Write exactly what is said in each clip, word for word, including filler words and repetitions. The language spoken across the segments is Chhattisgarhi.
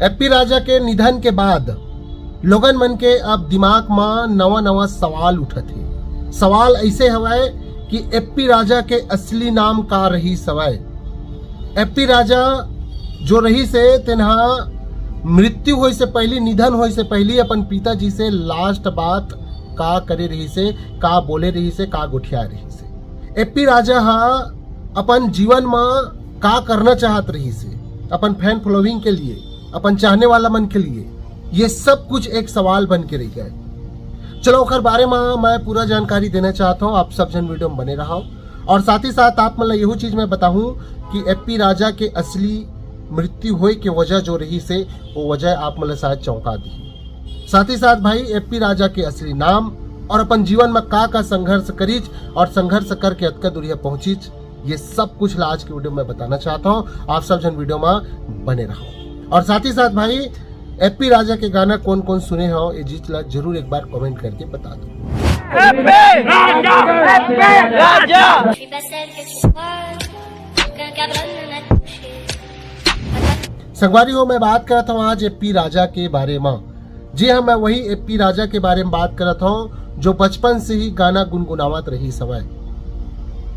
एप्पी राजा के निधन के बाद लोगन मन के अब दिमाग म नवा नवा सवाल उठत हे। सवाल ऐसे हवय कि एप्पी राजा के असली नाम का रहिस हवय? एप्पी राजा जो रहिस हे, तेन ह मृत्यु होय से पहिली, निधन होय से पहिली अपन पिताजी से लास्ट बात का करे रहिस हे, का बोले रहिस हे, का गोठियाए रहिस हे? एप्पी राजा ह अपन जीवन म का करना चाहत रहिस हे, अपन फैन फॉलोइंग के लिए, अपन चाहने वाला मन के लिए, ये सब कुछ एक सवाल बन के रह गए। चलो, ओकर बारे म मैं पूरा जानकारी देना चाहत हूँ, आप सब झन वीडियो में बने रहो। और साथ ही साथ आप मन ला यहू चीज मैं बताहूँ कि एप्पी राजा के असली मृत्यु होए के वजह जो रहिस हे, वो वजह आप मन ला शायद चौंका दी। साथ ही साथ भाई, एप्पी राजा के असली नाम और अपन जीवन में का का संघर्ष करिच और संघर्ष करके अतका दूरिया पहुंचिच, ये सब कुछ ला आज के वीडियो में बताना चाहता हूँ। आप सब झन वीडियो में बने रहो। और साथ ही साथ भाई, एप्पी राजा के गाना कौन कौन सुने हो, ये चीज ला जरूर एक बार कमेंट करके बता दो। संगवारी हो, मैं बात करत हूँ आज एप्पी राजा के बारे में। जी हाँ, मैं वही एप्पी राजा के बारे में बात करत हूँ, जो बचपन से ही गाना गुनगुनावत रहिस हवय।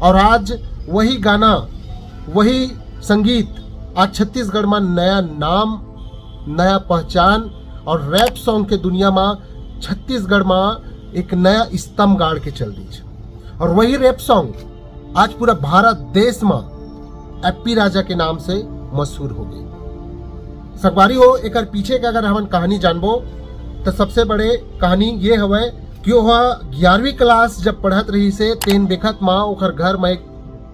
और आज वही गाना, वही संगीत आज छत्तीसगढ़ में नया नाम, नया पहचान और रैप सॉन्ग के दुनिया में छत्तीसगढ़ में एक नया स्तंभ गाड़ के चल दीस। और वही रैप सॉन्ग आज पूरा भारत देश में एप्पी राजा के नाम से मशहूर हो गई। संगवारी हो, एकर पीछे के अगर हमन कहानी जानबो, तो सबसे बड़े कहानी ये हवय कि ओह ग्यारहवीं क्लास जब पढ़त रहिस हे, तेन बेखत म ओकर घर म एक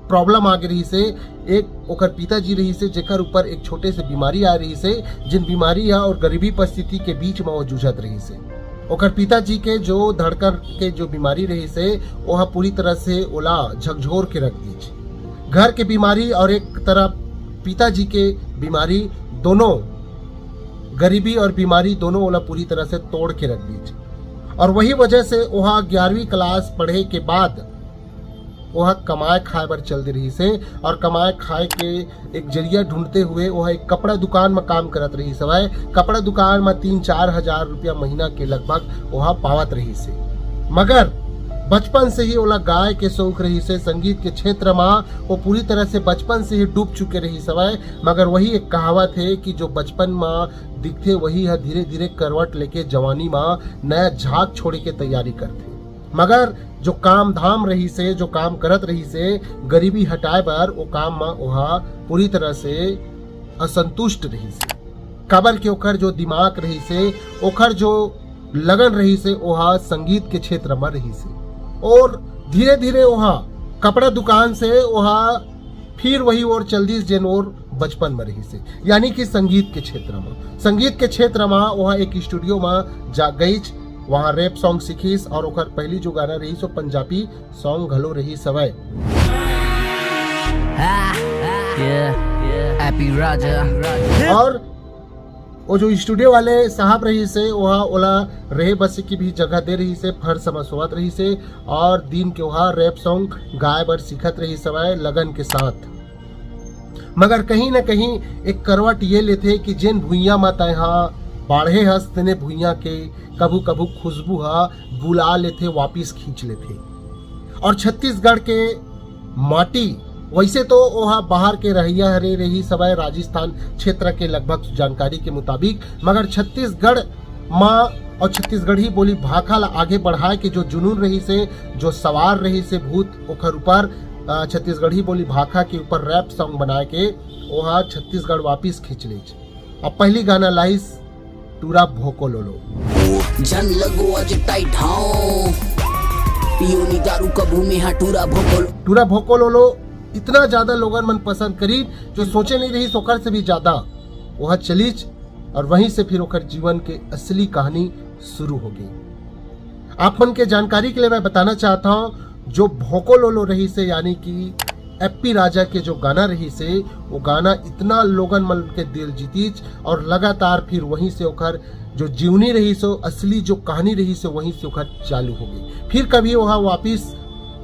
प्रॉब्लम आ गे रहिस हे। एक ओकर पिताजी रहिस हे, जेकर ऊपर एक छोटे से बीमारी आ रहिस हे, जिन बीमारी या और गरीबी परिस्थिति के बीच म वो जूझत रहिस हे। ओकर पिताजी के जो धड़कन के जो बीमारी रहिस हे, ओह पूरी तरह से ओला झकझोर के रख दीस। घर के बीमारी और एक तरफ पिताजी के बीमारी, दोनों, गरीबी और बीमारी दोनों ओला पूरी तरह से तोड़ के रख दीस। और वही वजह से ओह ग्यारहवीं क्लास पढ़े के बाद ओह कमाए खाए बर चल दे रहिस हे और कमाए खाए के एक जरिया ढूंढते हुए ओह एक कपड़ा दुकान म काम करत रहिस हवय। कपड़ा दुकान म तीन चार हजार रुपया महीना के लगभग ओह पावत रहिस हे। मगर बचपन से ही ओला गाय के शौक रहिस हे, संगीत के क्षेत्र म वो पूरी तरह से बचपन से ही डूब चुके रहिस हवय। मगर वही एक कहावत हे कि जो बचपन म दिखथे, वही ह धीरे-धीरे करवट लेके जवानी म नया झाग छोड़े के तैयारी करथे। मगर जो काम धाम रहिस हे, जो काम करत रहिस हे, गरीबी हटाए बर, वो काम म ओहा पूरी तरह से असंतुष्ट रहिस हे। काबर कि ओखर जो दिमाग रहिस हे, ओखर जो लगन रहिस हे, ओहा संगीत के क्षेत्र म रहिस हे। और धीरे-धीरे ओहा कपड़ा दुकान से ओहा फिर वही ओर चल दिस, जेन ओर बचपन म रहिस हे, यानी कि संगीत के क्षेत्र म। संगीत के क्षेत्र म ओहा एक स्टूडियो म जा गईच, वहाँ रैप सॉन्ग सीखिस और ओकर पहली जो गाना रहिस, वो पंजाबी सॉन्ग घलो रहिस हवय। Ah, yeah, yeah. Happy Raja. और वो जो स्टूडियो वाले साहब रहिस हे, ओहा ओला रहे बसे की भी जगह दे रहिस हे, फर्श म सोवत रहिस हे और दिन के ओहा रैप सॉन्ग गाए बर सीखत रहिस हवय लगन के साथ। मगर कहीं न कहीं एक करवट ये लेथे कि जेन भुइयां म तैं हा बाढ़े हस, तेने भुइयां के कभू-कभू खुशबू हा बुला लेथे, वापिस खींच लेथे। और छत्तीसगढ़ के माटी, वैसे तो ओहा बाहर के रहइया हरे रहिस हवय राजस्थान क्षेत्र के, लगभग जानकारी के मुताबिक, मगर छत्तीसगढ़ म और छत्तीसगढ़ी बोली भाखा ला आगे बढ़ाए के जो जुनून रहिस हे, जो सवार रहिस हे भूत ओखर ऊपर, अ, छत्तीसगढ़ी बोली भाखा के ऊपर रैप सॉन्ग बनाए के ओहा छत्तीसगढ़ वापिस खींच लीस। अब पहली गाना लाइस टूरा भोको लोलो। झन लगो आज टाइट हाओ, पियो नी दारू कभू में हा टूरा भोको लो। टूरा भोको लोलो इतना ज्यादा लोगन मन पसंद करी, जो सोचे नहीं रहिस ओकर से भी ज्यादा। वह चलीच और वहीं से फिर ओकर जीवन के असली कहानी शुरू हो गई। आप मन के जानकारी के लिए मैं बताना चाहता हूँ, जो भोको लोलो रहिस हे, यानी कि एप्पी राजा के जो गाना रहिस हे, वो गाना इतना लोगन मन के दिल जीतीच और लगातार फिर वहीं से ओकर जो जीवनी रहिस हे, असली जो कहानी रहिस हे, वहीं से ओकर चालू हो गई। फिर कभी ओहा वापिस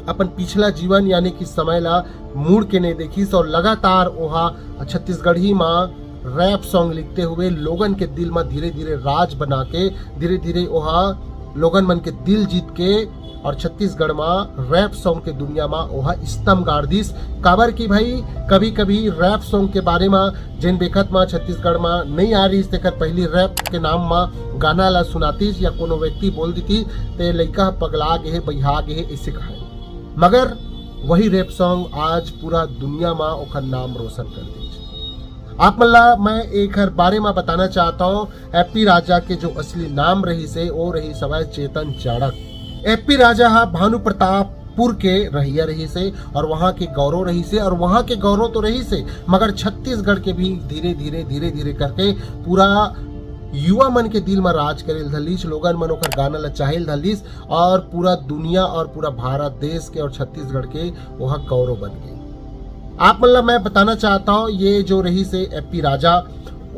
अपन पिछला जीवन यानी कि समय ला मुड़ के नहीं देखिस और लगातार ओहा छत्तीसगढ़ी मा रैप सॉन्ग लिखते हुए लोगन के दिल म धीरे धीरे राज बना के, धीरे धीरे ओहा लोगन मन के दिल जीत के और छत्तीसगढ़ म रैप सॉन्ग के दुनिया म ओहा स्तंभ गाड़ दिस। काबर कि भाई, कभी कभी रैप सॉन्ग के बारे म जेन बेखत म छत्तीसगढ़ म नइ आ रहिस, तेकर पहिली रैप के नाम म गाना ला सुनातिस या कोनो व्यक्ति बोल देतिस, ते लइका ह पगला गे हे, बइहा गे हे, अइसे कहाय। मगर वही रैप सॉन्ग आज पूरा दुनिया म ओकर नाम रोशन कर दिस। आप मन ला मैं एकर बारे म बताना चाहत हौं, एपी राजा के जो असली नाम रहिस हे, वो रहिस हवय चेतन चाणक। एपी राजा ह भानु प्रतापपुर के रहइया रहिस हे और वहाँ के गौरव रहिस हे, और वहाँ के गौरव तो रहिस हे, मगर छत्तीसगढ़ के भी धीरे धीरे, धीरे धीरे करके पूरा युवा मन के दिल म राज करे ल धर लिस। लोगन मन ओकर गाना ल चाहे ल धर लिस और पूरा दुनिया और पूरा भारत देश के और छत्तीसगढ़ के ओहा गौरव बन गे। आप मन ला मैं बताना चाहत हौं, ये जो रहिस हे एपी राजा,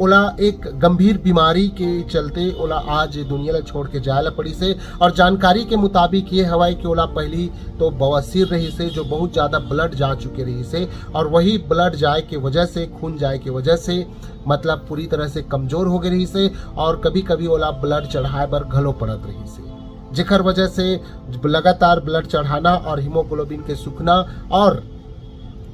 ओला एक गंभीर बीमारी के चलते ओला आज ये दुनिया ला छोड़ के जाय ला पड़िस हे। और जानकारी के मुताबिक ये हवय कि ओला पहिली तो बवासीर रहिस हे, जो बहुत ज्यादा ब्लड जा चुके रहिस हे, और वही ब्लड जाय के वजह से, खून जाय के वजह से, मतलब, पूरी तरह से कमजोर हो गे रहिस हे और कभी-कभी ओला ब्लड चढ़ाय बर घलो पड़त रहिस हे, जेकर वजह से लगातार ब्लड चढ़ाना और हीमोग्लोबिन के सूखना और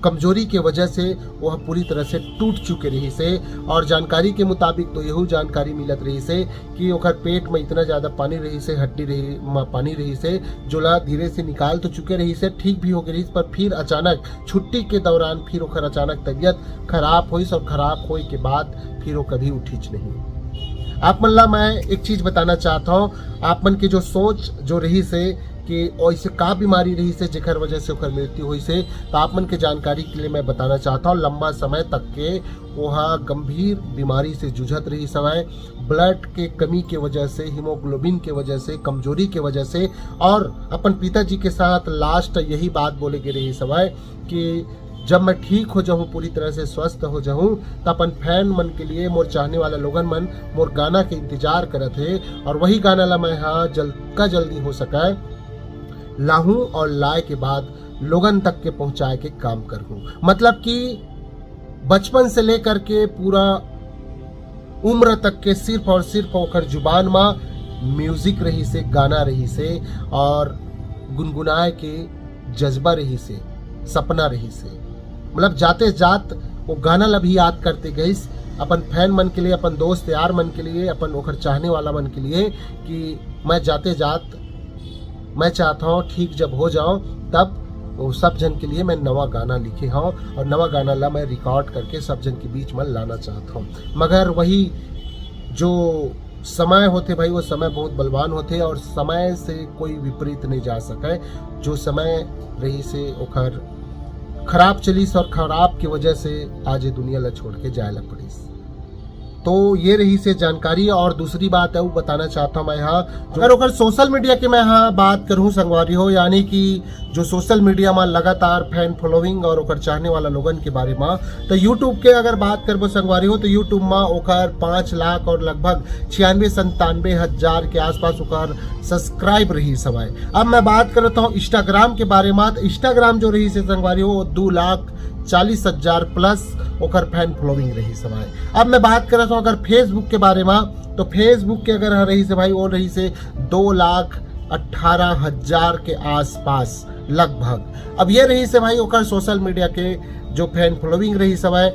कमजोरी के वजह से वह पूरी तरह से टूट चुके रहिस हे। और जानकारी के मुताबिक तो यहू जानकारी मिलत रहिस हे कि ओकर पेट में इतना ज्यादा पानी रहिस हे, हड्डी रही, म पानी रहिस हे, जोला धीरे से निकाल तो चुके रहिस हे, ठीक भी हो गे रहिस, पर फिर अचानक छुट्टी के दौरान फिर ओकर अचानक तबीयत खराब होइस और खराब होए के बाद फिर वो कभी उठिस नहीं। आप मन ला मैं एक चीज बताना चाहत हौं, आप मन के जो सोच जो रहिस हे कि ऐसे का बीमारी रहिस हे जेकर वजह से ओकर मृत्यु होइस हे, तो आप मन के जानकारी के लिए मैं बताना चाहत हौं, लंबा समय तक के ओहा गंभीर बीमारी से जूझत रहिस हवय। ब्लड के कमी के वजह से, हीमोग्लोबिन के वजह से, कमजोरी के वजह से, और अपन पिताजी के साथ लास्ट यही बात बोले गे रहिस हवय कि जब मैं ठीक हो जाहूँ, पूरी तरह से स्वस्थ हो जाहूँ, त अपन फैन मन के लिए, मोर चाहने वाला लोगन मन मोर गाना के इंतजार करत हे, और वही गाना ला मैं हा जल्द का जल्दी हो सके लाहूँ और लाए के बाद लोगन तक के पहुँचाए के काम करहूँ। मतलब कि बचपन से लेकर के पूरा उम्र तक के सिर्फ और सिर्फ ओकर जुबान मा म्यूजिक रहिस हे, गाना रहिस हे और गुनगुनाए के जज्बा रहिस हे, सपना रहिस हे। मतलब, जाते जात वो गाना ला भी याद करते गइस अपन फैन मन के लिए, अपन दोस्त यार मन के लिए, अपन ओकर चाहने वाला मन के लिए कि मैं जाते जात, मैं चाहत हौं ठीक जब हो जाओ, तब वो सब झन के लिए मैं नवा गाना लिखे हौं और नवा गाना ला मैं रिकॉर्ड करके सब झन के बीच में लाना चाहत हौं। मगर वही जो समय होथे भाई, वो समय बहुत बलवान होथे और समय से कोई विपरीत नहीं जा सके। जो समय रहिस हे ओखर खराब चलिस और खराब के वजह से आज ये दुनिया ला छोड़ के जाए ला पड़िस। तो ये रहिस हे जानकारी। और दूसरी बात अउ बताना चाहत हौं मैं हा, अगर ओकर सोशल मीडिया के मैं हा बात करूँ संगवारी हो, यानी कि जो सोशल मीडिया मा लगातार फैन फॉलोइंग और ओकर चाहने वाला लोगन के बारे मा, तो YouTube के अगर बात करबो संगवारी हो, तो YouTube मा ओकर पाँच लाख और लगभग छियानवे संतानवे हजार के आसपास ओकर सब्सक्राइब रहिस हवय। अब मैं बात करत हौं Instagram के बारे मा, तो Instagram जो रहिस हे संगवारी हो, वो दू लाख चालीस हजार प्लस ओकर फैन फॉलोइंग रहिस हवय। अब मैं बात करत हौं अगर Facebook के बारे मा, तो Facebook के अगर रहिस हे भाई, वो रहिस हे दो लाख अट्ठारह हजार के आसपास लगभग। अब ये रहिस हे भाई ओकर सोशल मीडिया के जो फैन फॉलोइंग रहिस हवय,